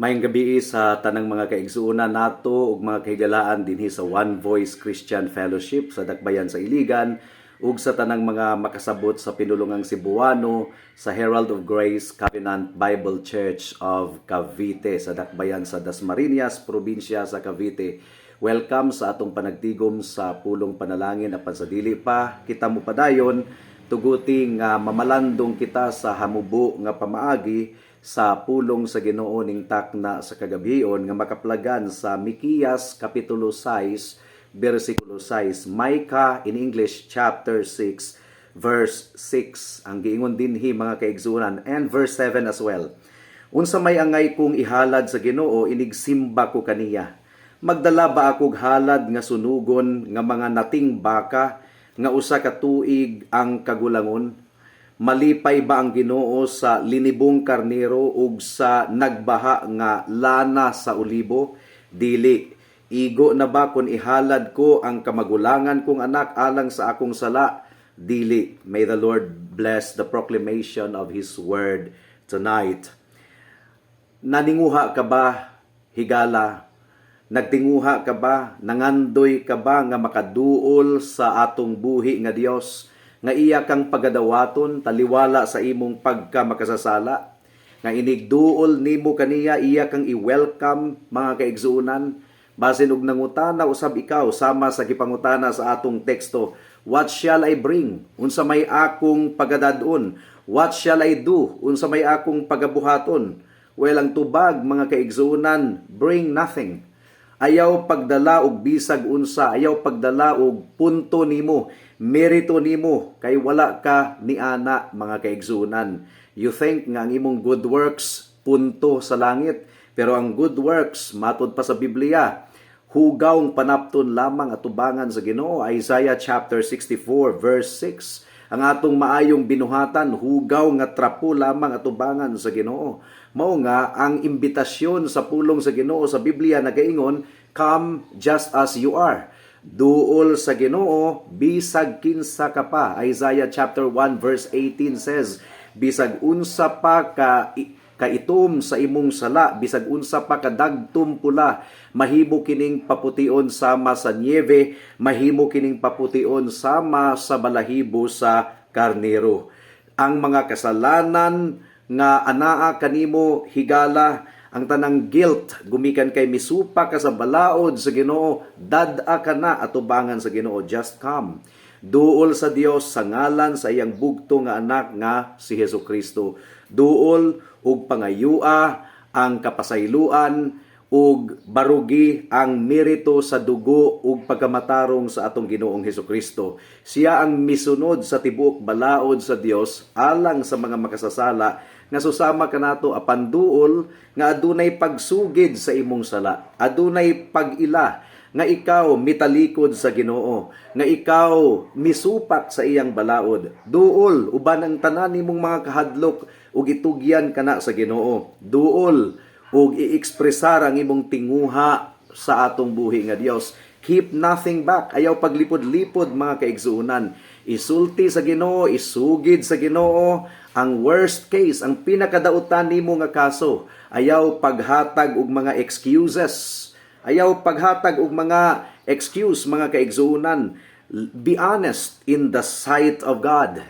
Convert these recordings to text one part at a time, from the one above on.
Maayong gabii sa tanang mga kaigsuonan nato ug mga kahigalaan dinhi sa One Voice Christian Fellowship sa Dakbayan sa Iligan ug sa tanang mga makasabot sa pinulungang Cebuano sa Herald of Grace Covenant Bible Church of Cavite sa Dakbayan sa Dasmariñas, probinsya sa Cavite. Welcome sa atong panagtigom sa pulong panalangin. Apan sa dili pa kita mo padayon, tuguti nga mamalandong kita sa hamubo nga pamaagi sa pulong sa Ginoo ning takna sa kagabhion nga makaplagan sa Mikeyas kapitulo 6 bersikulo 6, Micah in English chapter 6 verse 6. Ang giingon dinhi, mga kaigsuonan, and verse 7 as well: "Unsa may angay kong ihalad sa Ginoo inigsimba ko kaniya? Magdala ba akog halad nga sunugon nga mga nating baka nga 1 ka tuig ang kagulangon? Malipay ba ang Ginoo sa linibong karnero ug sa nagbaha nga lana sa olibo? Dili. Igo na ba kung ihalad ko ang kamagulangan kong anak alang sa akong sala? Dili." May the Lord bless the proclamation of His word tonight. Naninguha ka ba, higala? Nagtinguha ka ba? Nangandoy ka ba nga makaduol sa atong buhi nga Dios, nga iya kang pagadawaton taliwala sa imong pagka makasasala? Nga inigduol nimo kaniya, iya kang i-welcome, mga kaigsuonan. Basin og nangutana usab ikaw sama sa gipangutana sa atong teksto, "What shall I bring? Unsa may akong pagadad-on? What shall I do? Unsa may akong pagabuhaton?" Well, ang tubag, mga kaigsuonan, bring nothing. Ayaw pagdala og bisag unsa, ayaw pagdala og punto nimo, merito nimo, kay wala ka niana, mga kaigsuonan. You think nga ang imong good works punto sa langit, pero ang good works, matod pa sa Biblia, hugawng panapton lamang atubangan sa Ginoo. Isaiah chapter 64 verse 6. Ang atong maayong binuhatan, hugaw nga trapo lamang atubangan sa Ginoo. Mao nga ang imbitasyon sa pulong sa Ginoo sa Biblia nagaingon, "Come just as you are." Duol sa Ginoo bisag kinsa ka pa. Isaiah chapter 1 verse 18 says, bisag unsa pa ka kaitom sa imong sala, bisag unsa pa kadagtom pula, mahimo kining papution sama sa niebe, mahimo kining papution sama sa balahibo sa karnero. Ang mga kasalanan nga anaa kanimo, higala, ang tanang guilt gumikan kay misupa ka sa balaod sa Ginoo, dad-a kana atubangan sa Ginoo. Just come. Duol sa Dios sa ngalan sa iyang bugto nga anak nga si Hesus Kristo. Duol ug pangayua ang kapasayloan ug barugi ang merito sa dugo ug pagkamatarong sa atong Ginoong Hesus Kristo. Siya ang misunod sa tibuok balaod sa Dios alang sa mga makasasala nga susama kanato, apan duol nga adunay pagsugid sa imong sala. Adunay pag-ila nga ikaw mitalikod sa Ginoo, nga ikaw misupak sa iyang balaod. Duol uban ang tanan nimong mga kahadlok ug itugyan kana sa Ginoo. Duol ug i-ekspresar ang imong tinguha sa atong buhi nga Dios. Keep nothing back. Ayaw paglipod-lipod, mga kaigsuonan. Isulti sa Ginoo, isugid sa Ginoo ang worst case, ang pinakadautan nimo nga kaso. Ayaw paghatag og mga excuses. Ayaw paghatag og mga excuse, mga kaigsuonan. Be honest in the sight of God.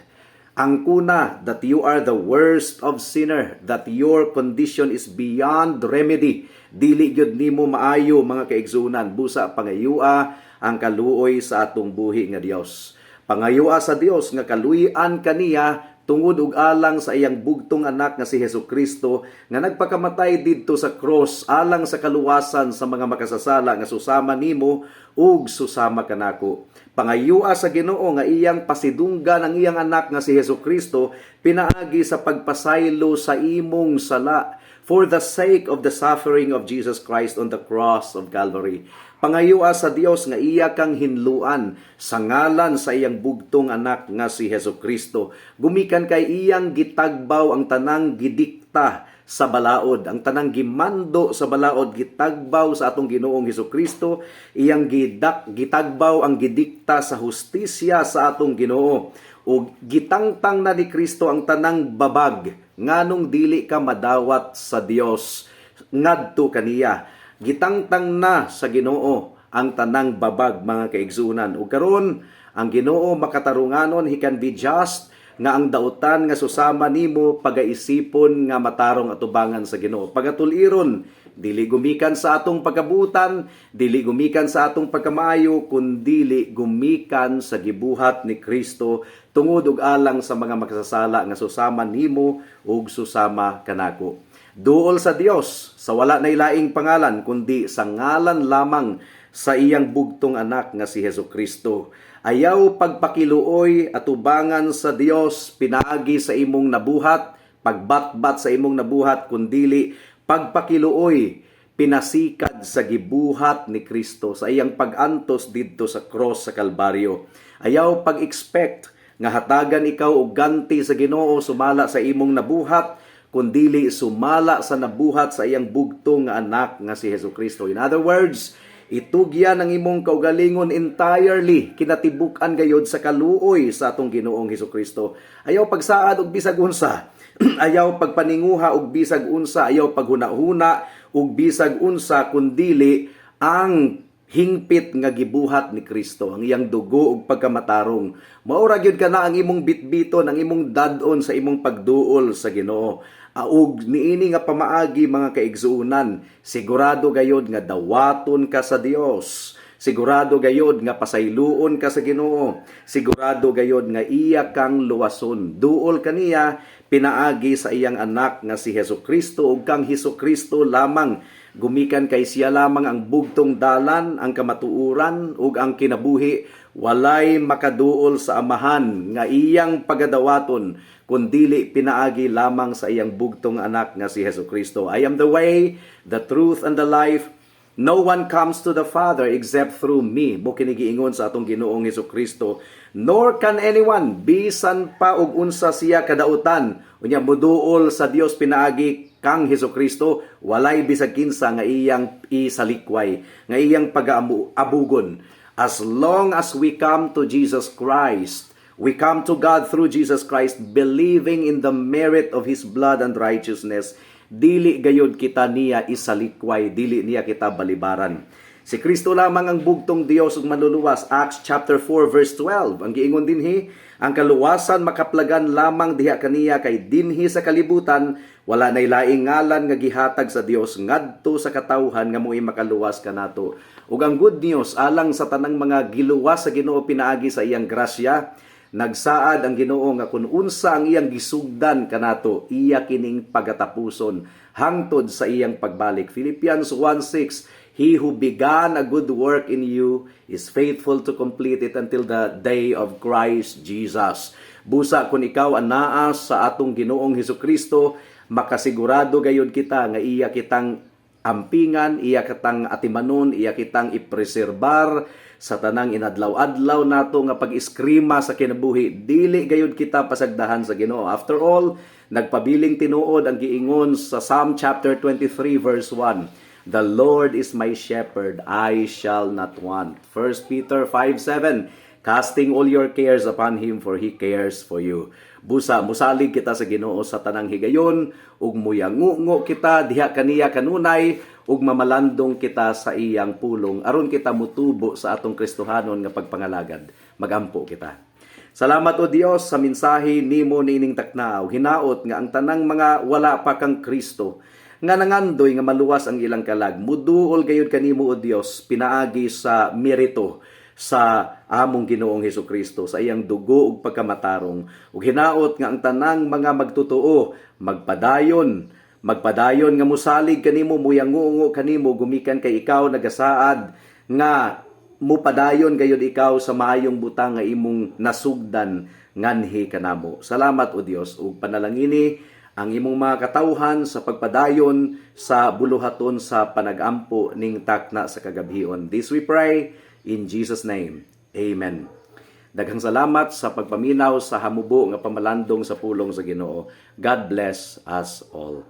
Ang kuna that you are the worst of sinner, that your condition is beyond remedy. Dili gyud nimo maayo, mga kaigsuonan. Busa pangayua ang kaluoy sa atong buhi nga Dios. Pangayua sa Dios nga kaluy-an kaniya tungod ug alang sa iyang bugtong anak nga si Hesus Kristo nga nagpakamatay didto sa cross alang sa kaluwasan sa mga makasasala nga susama nimo ug susama kanako. Pangayua sa Ginoo nga iyang pasidunggan ang iyang anak nga si Hesus Kristo pinaagi sa pagpasaylo sa imong sala for the sake of the suffering of Jesus Christ on the cross of Calvary. Pangayua sa Dios nga iya kang hinluan sa ngalan sa iyang bugtong anak nga si Hesus Kristo. Gumikan kay iyang gitagbaw ang tanang gidikta sa balaod, ang tanang gimando sa balaod, gitagbaw sa atong Ginoong Hesus Kristo, iyang gitagbaw ang gidikta sa hustisya sa atong Ginoo. Ug gitangtang na ni Kristo ang tanang babag nganong dili ka madawat sa Dios. ngadto kaniya. Gitangtang na sa Ginoo ang tanang babag, mga kaigsuonan. Ug karon ang Ginoo makatarunganon, He can be just nga ang dautan nga susama nimo pagaisipon nga matarong atubangan sa Ginoo. Pagatuliron, dili gumikan sa atong pagkabutan, dili gumikan sa atong pagkamaayo, kundili gumikan sa gibuhat ni Kristo tungod ug alang sa mga makasasala nga susama nimo ug susama kanako. Duol sa Dios sa wala na laing pangalan kundi sa ngalan lamang sa iyang bugtong anak nga si Hesus Kristo. Ayaw pagpakiluoy atubangan sa Dios pinaagi sa imong nabuhat, pagbatbat sa imong nabuhat, kundili pagpakiluoy pinasikad sa gibuhat ni Kristo sa iyang pag-antos didto sa cross sa Kalbaryo. Ayaw pag-expect nga hatagan ikaw og ganti sa Ginoo sumala sa imong nabuhat, kundili sumala sa nabuhat sa iyang bugtong nga anak nga si Hesus Kristo. In other words, itugyan ang imong kaugalingon entirely, kinatibuk-an gayod sa kaluoy sa atong Ginoong Hesus Kristo. Ayaw pagsaad og bisag unsa. Ayaw pagpaninguha og bisag unsa, ayaw paghuna-huna og bisag unsa kundili ang hingpit nga gibuhat ni Kristo, ang iyang dugo ug pagkamatarong. Mao ra gyud kana ang imong bitbiton, ang imong dad-on sa imong pagduol sa Ginoo. Ug niini nga pamaagi, mga kaigsuonan, sigurado gayod nga dawaton ka sa Dios. Sigurado gayod nga pasayloon ka sa Ginoo. Sigurado gayod nga iya kang luwason. Duol kaniya pinaagi sa iyang anak nga si Hesus Kristo ug kang Hesus Kristo lamang, gumikan kay siya lamang ang bugtong dalan, ang kamatuoran ug ang kinabuhi. Walay makaduol sa Amahan nga iyang pagadawaton kundili pinaagi lamang sa iyang bugtong anak nga si Hesus Kristo. "I am the way, the truth and the life. No one comes to the Father except through me." Mao kini giingon sa atong Ginoong Hesus Kristo. Nor can anyone, bisan pa og unsa siya kadautan, unya muduol sa Dios pinaagi kang Hesus Kristo, walay bisag kinsa nga iyang isalikway, nga iyang pag-abugon. As long as we come to Jesus Christ, we come to God through Jesus Christ, believing in the merit of His blood and righteousness, dili gayod kita niya isalikway, dili niya kita balibaran. Si Kristo lamang ang bugtong Dios ug manluluwas. Acts chapter 4 verse 12. Ang giingon dinhi, ang kaluwasan makaplagan lamang diha kaniya kay dinhi sa kalibutan wala nay laing ngalan nga gihatag sa Dios ngadto sa katawhan nga mo'y makaluwas kanato. Ug ang good news alang sa tanang mga giluwas sa Ginoo pinaagi sa iyang grasya, nagsaad ang Ginoo nga kun unsa ang iyang gisugdan kanato, iya kining pagatapuson hangtod sa iyang pagbalik. Philippians 1:6, "He who began a good work in you is faithful to complete it until the day of Christ Jesus." Busa kung ikaw anaa sa atong Ginoong Hesus Kristo, makasigurado gayud kita nga iya kitang ampingan, iya kitang atimanon, iya kitang ipreserbar sa tanang inadlaw-adlaw nato nga pag-iskrima sa kinabuhi. Dili gayud kita pasagdahan sa Ginoo. After all, nagpabiling tinuod ang giingon sa Psalm chapter 23 verse 1. "The Lord is my shepherd, I shall not want." 1 Peter 5:7, "Casting all your cares upon Him, for He cares for you." Busa, musalig kita sa Ginoo sa tanang higayon, ug muyangungo kita diha kaniya kanunay, ug mamalandong kita sa iyang pulong, aron kita mutubo sa atong Kristohanon nga pagpangalagad. Magampo kita. Salamat, O Dios, sa mensahe nimo niining takna. Hinaot nga ang tanang mga wala pa kang Kristo nga nangandoy nga maluwas ang ilang kalag, muduol gayud kanimo, O Dios, pinaagi sa merito sa among Ginoong Hesus Kristo, sa iyang dugo ug pagkamatarong. Ug hinaot nga ang tanang mga magtotoo magpadayon, magpadayon nga musalig kanimo, muyangungo kanimo, gumikan kay ikaw nagasaad nga mupadayon gayud ikaw sa maayong butang nga imong nasugdan nganhi kanamo. Salamat, O Dios, ug panalangini ang imong mga katawhan sa pagpadayon sa buluhaton sa panagampo ning takna sa kagabhion. This we pray in Jesus' name. Amen. Daghang salamat sa pagpaminaw sa hamubo nga pamalandong sa pulong sa Ginoo. God bless us all.